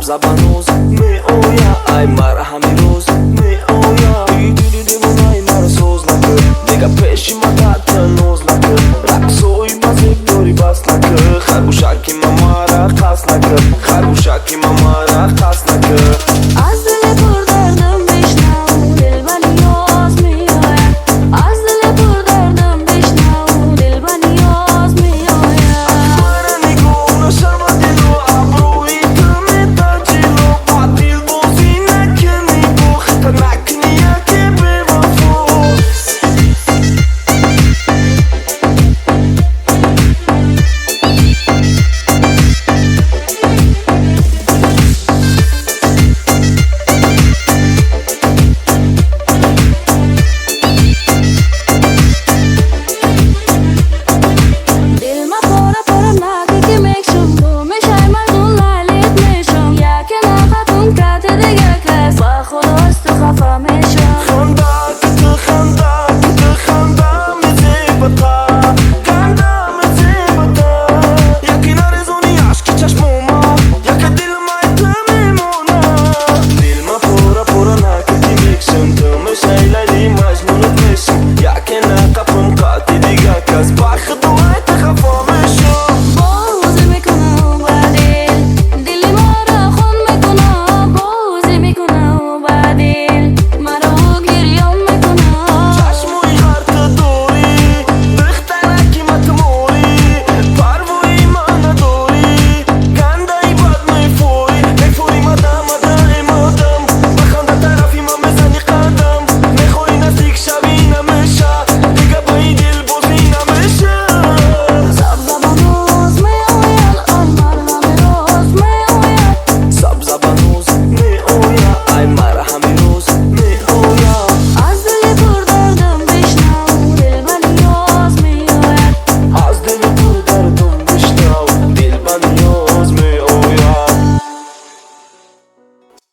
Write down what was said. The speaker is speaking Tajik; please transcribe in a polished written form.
Забаноз меоя, ай мара ҳамин рӯз меоя. И дили девонаи мара соз накӣ, дига пеши ма ноз накӣ, рақсои базеб дори, бас накӣ, харгӯшаки ма мара қас накӣ, харгӯшаки ма мара қас накӣ.